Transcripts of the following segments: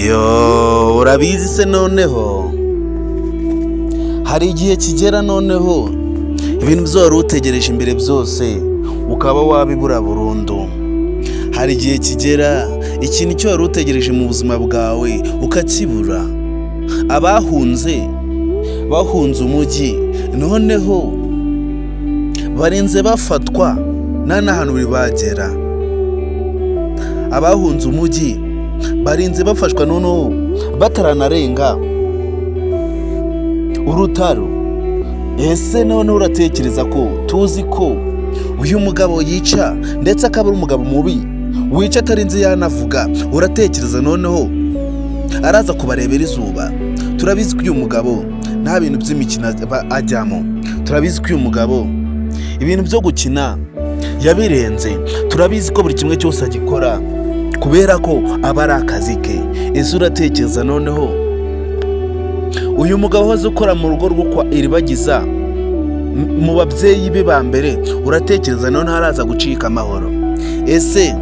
Yo, urabizi se? Noneho hari igihe kigera, noneho ibintu byose wari utegereje imbere byose ukaba wabibura burundu. Hari igihe kigera ikintu icyo wari utegereje mu buzima bwawe ukakibura. Abahunze bahunze umujyi, noneho barinze bafatwa, nta n'ahantu bari bagera. Abahunze umujyi barinze bafashwa, noneho bataranarenga urutaro. Ese noneho uratekereza ko tuzi ko uyu mugabo yica, ndetse akaba ari umugabo mubi wica atarinze yanavuga, uratekereza noneho araza kubarebera izuba? Turabizi ko uyu mugabo nta bintu by'imikino ajyamo. Turabizi ko uyu mugabo ibintu byo gukina yabirenze. Turabizi ko buri kimwe cyose agikora kubera ko aba ari akazi ke. Ese uratekereza noneho uyu mugabo wahoze ukora mu rugo rwo kwa Iribagiza, mu babyeyi be ba mbere, uratekereza noneho araza gucika amahoro? Ese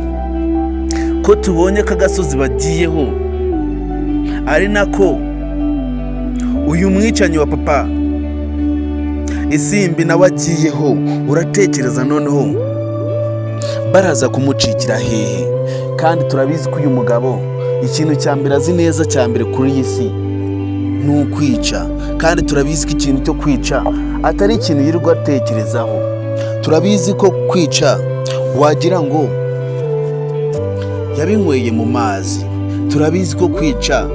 ko tubonye ko agasozi bagiyeho ari nako uyu mwicanyi wa papa Isimbi nawe agiyeho, uratekereza noneho baraza kumucikira hehe? Kandi turabizi ko uyu mugabo ikintu cya mbere azi neza cya mbere kuri iyi si ni ukwica, kandi turabizi ko ikintu cyo kwica atari ikintu yirirwa atekerezaho. Turabizi ko kwica wagira ngo yabinyweye mu mazi. Turabizi ko kwica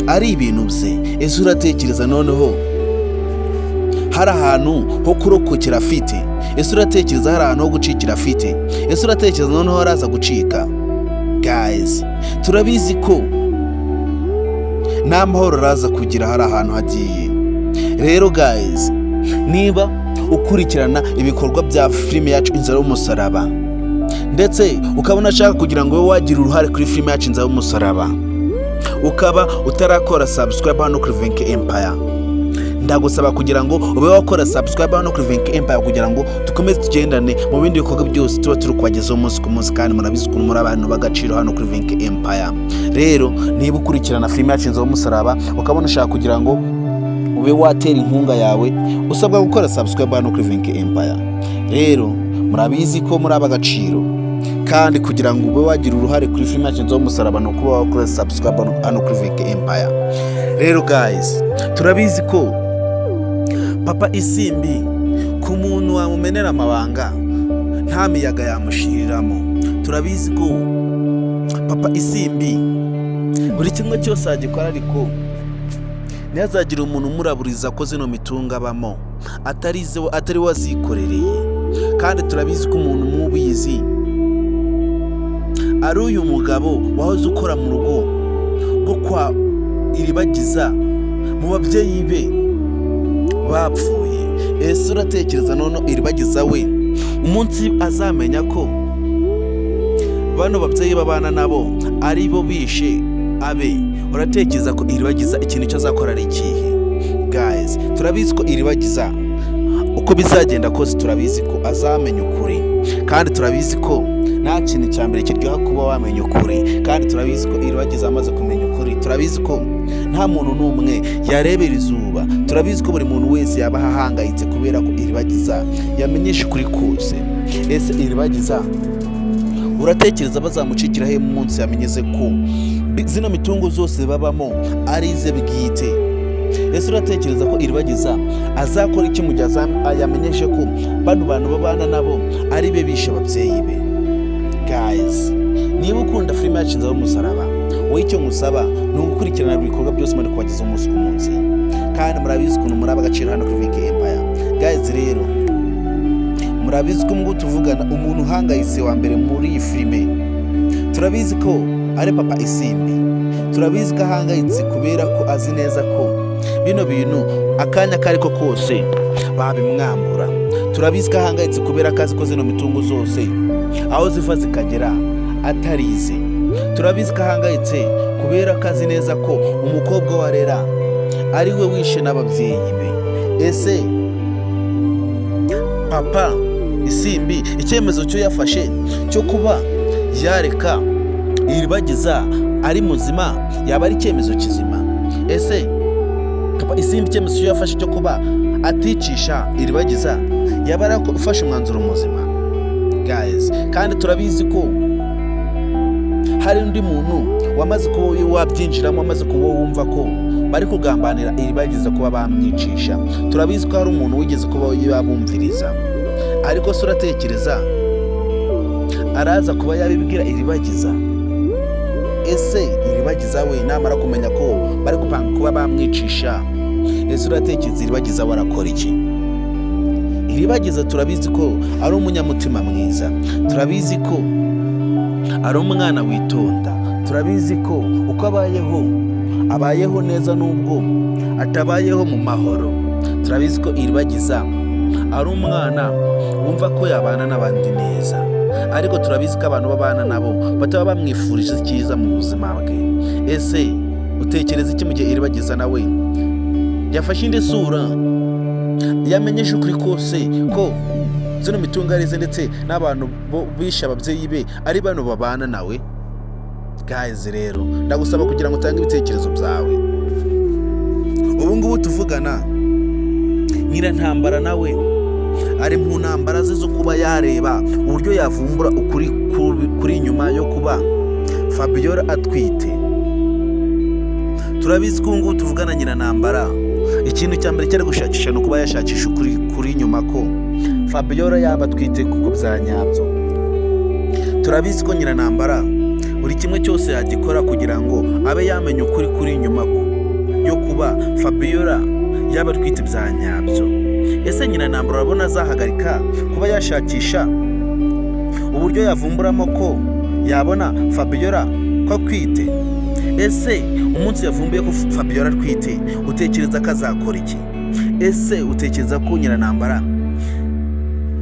ari ibintu bye. Ese uratekereza noneho hari ahantu ho kurokokera afite? Ese uratekereza hari ahantu ho gucikira afite? Ese uratekereza noneho araza gucika? Guys, turabizi ko nta mahoro araza kugira hari ahantu hagiye. Rero guys, niba ukurikirana ibikorwa bya filime yacu Inzira y'Umusaraba, ndetse ukabona ashaka kugira ngo ube wagira uruhare kuri filime yacu Inzira y'Umusaraba, ukaba utarakora subscribe hano kuri Venke Empire, ndagusaba kugira ngo ube wakora subscribe hano kuri Venke Empire, kugira ngo dukomeze tugendane mu bindi bikorwa byose tuba turi kubagezaho umunsi ku munsi. Kandi murabizi ukuntu muri abantu b'agaciro hano kuri Venke Empire. Rero niba ukurikirana filime yacu Inzira y'Umusaraba, ukabona ushaka kugira ngo ube watera inkunga yawe, usabwa gukora subscribe hano kuri Venke Empire. Rero murabizi ko muri ab'agaciro, kandi kugira ngo ube wagira uruhare kuri filime yacu Inzira y'Umusaraba ni ukuba wakora subscribe hano kuri Venke Empire. Rero guys, turabizi ko papa Isimbi, ku muntu wamumenera amabanga, nta miyaga yamushiriramo. Turabizi ko papa Isimbi buri kimwe cyose yagikora, ariko ntihazagire umuntu umuraburiza ko zino mitungo abamo atari we wazikorereye. Kandi turabizi ko umuntu mubizi ari uyu mugabo wahoze ukora mu rugo rwo kwa Iribagiza, mu babyeyi be bapfuye. Ese uratekereza none Iribagiza we umunsi azamenya ko bano babyeyi babana nabo ari bo bishe abe, uratekereza ko Iribagiza ikintu cyo azakora ari ikihe? Guys, turabizi ko Iribagiza uko bizagenda kose, turabizi ko azamenya ukuri, kandi turabizi ko nta kintu cya mbere kiryoha kuba wamenya ukuri. Kandi turabizi ko Iribagiza amaze kumenya ukuri, turabizi ko nta muntu n'umwe yarebera izuba. Turabizi ko buri muntu wese yaba ahangayitse kubera ko Iribagiza yamenyesha ukuri kose. Ese Iribagiza uratekereza bazamucikira he mu munsi yamenyeze ko zino mitungo zose babamo ari ize bwite? Ese uratekereza ko Iribagiza azakora iki mu gihe yamenyeshe ko bano bantu babana nabo ari be bishe ababyeyi be? Guys, niba ukunda filime yacu Inzira y'Umusaraba, wowe icyo ngusaba ni ugukurikirana ibikorwa byose muri kubagezaho umunsi ku munsi. Kandi murabizi ukuntu muri ab'agaciro hano kuri Venke Empire. Guys, rero murabizi ko ubwo tuvugana, umuntu uhangayitse wa mbere muri iyi filime turabizi ko ari papa Isimbi. Turabizi ko ahangayitse kubera ko azi neza ko bino bintu akanya ako ari ko kose babimwambura. Turabizi ko ahangayitse kubera ko azi ko zino mitungo zose aho ziva zikagera atarize. Turabizi ko ahangayitse kubera ko azi neza ko umukobwa we arera ari we wishe n'ababyeyi be. Ese papa Isimbi icyemezo cyo yafashe cyo kuba yareka Iribagiza Ari muzima, yaba ari icyemezo kizima? Ese Papa Isimbi, icyemezo cyo yafashe cyo kuba aticisha Iribagiza, yaba yarafashe umwanzuro muzima? Guys, kandi turabizi ko hari undi muntu wamaze kuba wabyinjiramo, wamaze kuba wumva ko bari kugambanira Iribagiza kuba bamwicisha. Turabizi ko hari umuntu wigeze kuba yabumviriza, ariko se uratekereza araza kuba yabibwira Iribagiza? Ese Iribagiza we namara kumenya ko bari gupanga kuba bamwicisha, ese uratekereza Iribagiza we arakora iki? Iribagiza turabizi ko ari umunyamutima mwiza, turabizi ko ari umwana witonda, turabizi ko uko abayeho abayeho neza nubwo atabayeho mu mahoro. Turabizi ko Iribagiza ari umwana wumva ko yabana n'abandi neza, ariko turabizi ko abantu babana nabo bataba bamwifurije icyiza mu buzima bwe. Ese utekereza iki mu gihe Iribagiza nawe yafashe indi sura, yamenyesha ukuri kose ko zino mitungo ari ize, ndetse n'abantu bo bishe ababyeyi be ari bano babana nawe? Guys, rero ndagusaba kugira ngo utange ibitekerezo byawe. Ubu ngubu tuvugana, Nyirantambara nawe ari mu ntambara ze zo kuba yareba uburyo yavumbura ukuri kuri nyuma yo kuba Fabiola atwite. Turabizi ko ubu ngubu tuvugana, Nyirantambara ikintu cya mbere cyari gushakisha ni ukuba yashakisha ukuri kuri nyuma ko Fabiola yaba atwite kuko bya nyabyo. Turabizi ko Nyirantambara buri kimwe cyose yagikora kugira ngo abe yamenya ukuri kuri nyuma yo kuba Fabiola yaba atwite bya nyabyo. Ese Nyirantambara urabona azahagarika kuba yashakisha uburyo yavumburamo ko yabona Fabiola ko atwite? Ese umunsi yavumbuye ko Fabiola atwite, utekereza ko azakora iki? Ese utekereza ko Nyirantambara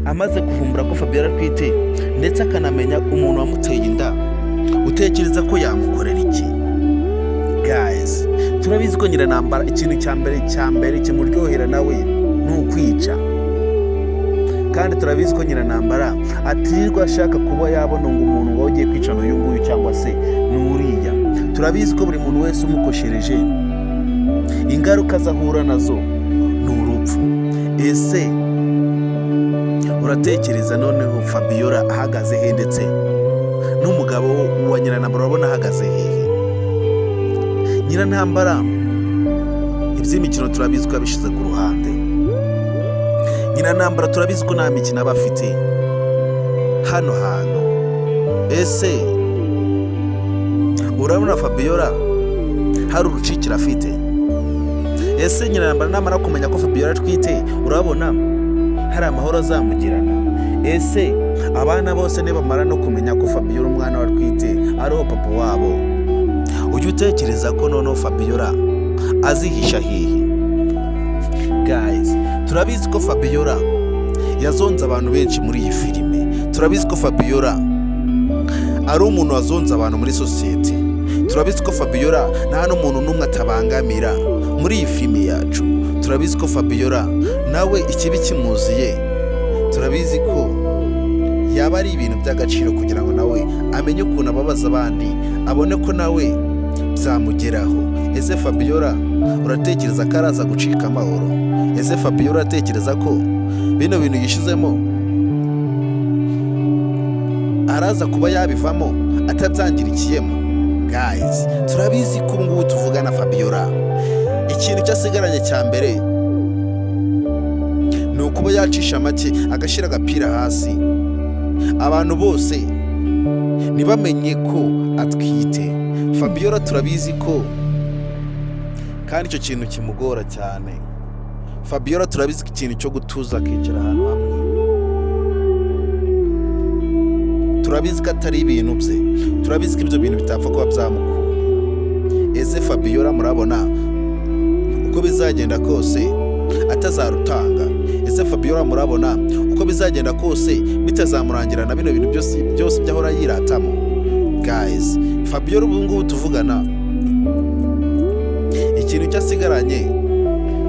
amaze kuvumbura ko Fabiola atwite, ndetse akanamenya umuntu wamuteye inda, utekereza ko yamukorera iki? Guys, turabizi ko Nyirantambara ikintu cya mbere kimuryohera nawe ni ukwica, kandi turabizi ko Nyirantambara atirirwa ashaka kuba yabona ngo umuntu ngo ugiye kwica n'uyu nguyu cyangwa se n'uriya. Turabizi ko buri muntu wese umukoshereje, ingaruka azahura nazo ni urupfu. Ese uratekereza noneho Fabiola ahagaze he, ndetse n'umugabo wa Nyirantambara urabona ahagaze hehe? Nyirantambara iby'imikino turabizi ko yabishyize ku ruhande. Nyirantambara turabizi ko nta mikino aba afite hano hantu. Ese urabona Fabiola hari urucikiro afite? Ese Nyirantambara namara kumenya ko Fabiola atwite, urabona hari amahoro azamugirana? Ese abana bose nibamara no kumenya ko Fabiola umwana we atwite ariwo papa wabo, ujya utekereza ko noneho Fabiola azihisha hehe? Guys, turabizi ko Fabiola yazonze abantu benshi muri iyi filime. Turabizi ko Fabiola ari umuntu wazonze abantu muri sosiyete. Turabizi ko Fabiola nta n'umuntu n'umwe atabangamira muri iyi filime yacu. Turabizi ko Fabiola nawe ikibi kimuziye, turabizi ko yaba ari ibintu by'agaciro kugira ngo nawe amenye ukuntu ababaza abandi, abone ko nawe byamugeraho. Ese Fabiola uratekereza ko araza gucika amahoro? Ese Fabiola uratekereza ko bino bintu yishizemo araza kuba yabivamo atabyangirikiyemo? Guys, turabizi ko ubu ngubu tuvugana, Fabiola ikintu cyo asigaranye cya mbere ni ukuba yacisha make, agashyira agapira hasi, abantu bose ntibamenye ko atwite. Fabiola turabizi ko kandi icyo kintu kimugora cyane. Fabiola turabizi ko ikintu cyo gutuza akicara ahantu hamwe, turabizi ko atari ibintu bye. Turabizi ko ibyo bintu bitapfa kuba byamukunda. Ese Fabiola murabona uko bizagenda kose atazarutanga? Ese Fabiola murabona uko bizagenda kose bitazamurangira na bino bintu byose byose byahora yiratamo? Guys, Fabiola ubu ngubu tuvugana, ikintu cyo asigaranye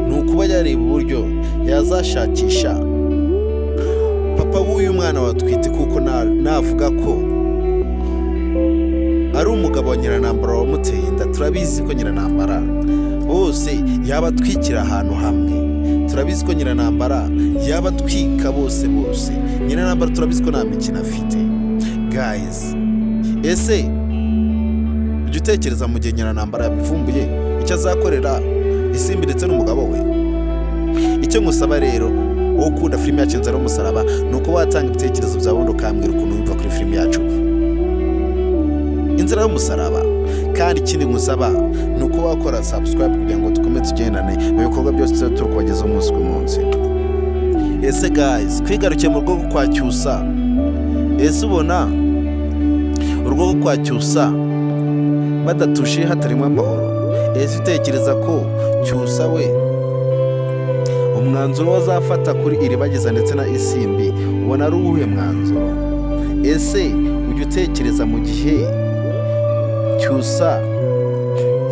ni ukuba yareba uburyo yazashakisha papa w'uyu mwana watwite, kuko navuga ko Ari umugabo wa Nyiranambara wamuteye inda, turabizi ko Nyiranambara bose yaba atwikira ahantu hamwe. Turabizi ko Nyiranambara yaba atwika bose bose. Nyiranambara turabizi ko nta mikino afite. Guys, ese ujya utekereza mu gihe Nyiranambara yabivumbuye icyo azakorera Isimbi ndetse n'umugabo we? Icyo ngusaba rero, wowe ukunda filime yacu Inzira y'Umusaraba, ni uko watanga ibitekerezo byawe, ubundi ukambwira ukuntu wumva kuri filime yacu Inzira y'Umusaraba. Kandi ikindi ngusaba ni uko wakora subscribe kugira ngo dukomeze tugendane mu bikorwa byose tuba turi kubagezaho umunsi ku munsi. Ese guys, twigarukiye mu rugo rwo kwa Cyusa, ese ubona urugo rwo kwa Cyusa badatuje, hatarimo amahoro? Ese utekereza ko Cyusa we umwanzuro we azafata kuri Iribagiza ndetse na Isimbi ubona ari uwuhe mwanzuro? Ese ujya utekereza mu gihe Cyusa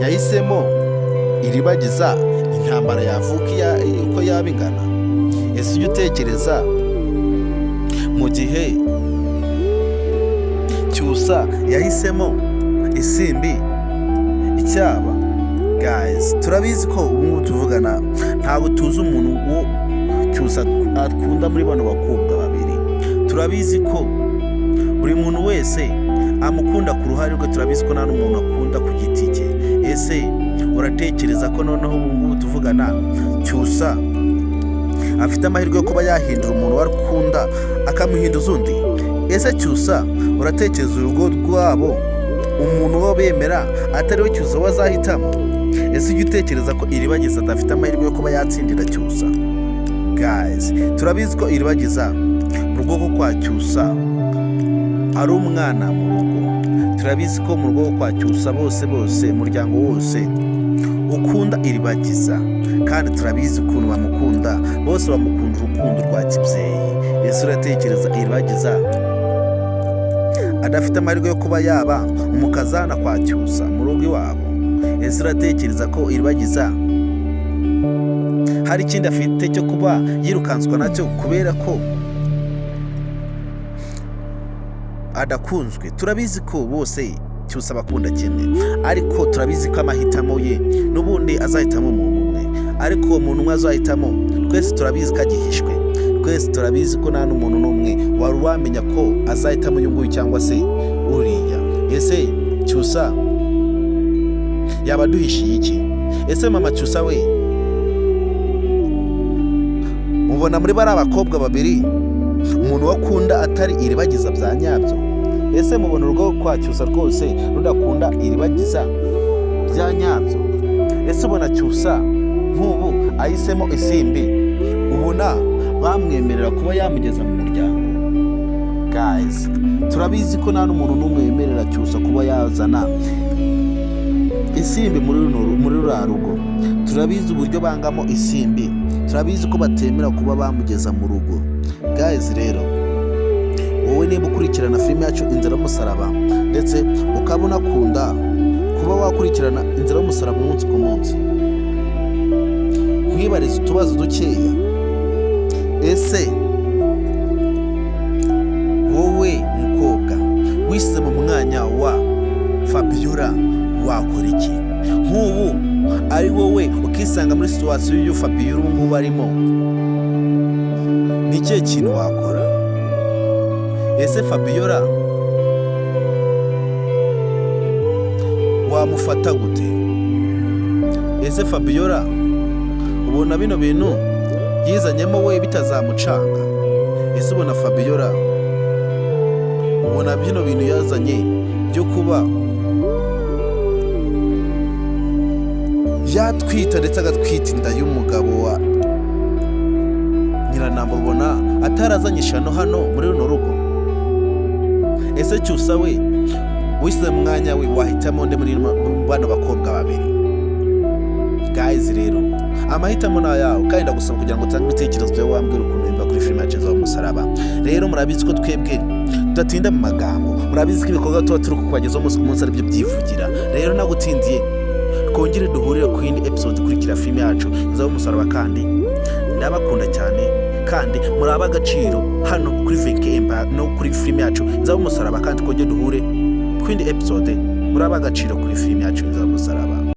yahisemo Iribagiza, intambara yavuka uko yaba ingana? Ese ujya utekereza mu gihe Cyusa yahisemo Isimbi icyaba? Guys, turabizi ko ubu ngubu tuvugana ntabwo tuzi umuntu wo Cyusa akunda muri bano bakobwa babiri. Turabizi ko buri muntu wese amukunda ku ruhare rwe. Turabizi ko nta n'umuntu akunda ku giti cye. Ese uratekereza ko noneho ubu ngubu tuvugana Cyusa afite amahirwe yo kuba yahindura umuntu we akunda akamuhinduza undi? Ese Cyusa, uratekereza urugo rwabo umuntu wo bemera atari we Cyusa we azahitamo? Ese ujya utekereza ko Iribagiza adafite amahirwe yo kuba yatsindira Cyusa? Guys, turabizi ko Iribagiza mu rugo rwo kwa Cyusa ari umwana mu rugo. Turabizi ko mu rugo rwo kwa Cyusa bose bose, umuryango wose ukunda Iribagiza, kandi turabizi ukuntu bamukunda bose, bamukunda urukundo rwa kibyeyi. Ese uratekereza Iribagiza adafite amahirwe yo kuba yaba umukazana kwa Cyusa mu rugo iwabo? Ese uratekereza ko Iribagiza hari ikindi afite cyo kuba yirukanswa nacyo kubera ko adakunzwe? Turabizi ko bose Cyusa abakunda kimwe, ariko turabizi ko amahitamo ye n'ubundi azahitamo umuntu umwe, ariko uwo muntu umwe azahitamo twese turabizi ko agihishwe. Twese turabizi ko nta n'umuntu n'umwe wari wamenya ko azahitamo uyu nguyu cyangwa se uriya. Ese Cyusa yaba aduhishiye iki? Ese mama Cyusa we mubona muri bariya bakobwa babiri umuntu wakunda atari Iribagiza bya nyabyo? Ese mubona urugo kwa Cyusa rwose rudakunda Iribagiza bya nyabyo? Ese ubona Cyusa nk'ubu ahisemo Isimbi, ubona bamwemerera kuba yamugeza mu muryango? Guys, turabizi ko nta n'umuntu n'umwe wemerera Cyusa kuba yazana Isimbi muri ruriya rugo. Turabizi uburyo bangamo Isimbi, turabizi ko batemera kuba bamugeza mu rugo. Guys, rero wowe niba ukurikirana filime yacu Inzira y'Umusaraba, ndetse ukaba unakunda kuba wakurikirana Inzira y'Umusaraba umunsi ku munsi, nkwibariza utubazo dukeya. Ese wowe mukobwa wishyize mu mwanya wa Fabiola wakora iki? Nk'ubu ari wowe ukisanga muri situation y'uyu Fabiola ubu ngubu arimo, ni ikihe kintu wakora? Ese Fabiola wamufata gute? Ese Fabiola ubona bino bintu yizanyemo we bitazamucanga? Ese ubona Fabiola, ubona bino bintu yazanye byo kuba yatwita ndetse agatwita inda y'umugabo wa Nyiranamba, ubona atarazanye ishano hano muri runo rugo? Ese Cyusa we wishyize mu mwanya we wahitamo nde muri bano bakobwa babiri? Guys, rero amahitamo ni ayawe, kandi ndagusaba kugira ngo utange ibitekerezo byawe, wambwira ukuntu wumva kuri filime yacu y'Umusaraba. Rero murabizi ko twebwe tudatinda mu magambo, murabizi ko ibikorwa tuba turi kubagezaho umunsi ku munsi aribyo byivugira. Rero nagutindiye, twongere duhurire ku yindi episode ikurikira filime yacu Inzira y'Umusaraba. Kandi ndabakunda cyane, kandi muri ab'agaciro hano kuri Venke Empire no kuri filime yacu Inzira y'Umusaraba. Kandi twongere duhure ku yindi episode. Muraba agaciro kuri filime yacu Inzira y'Umusaraba.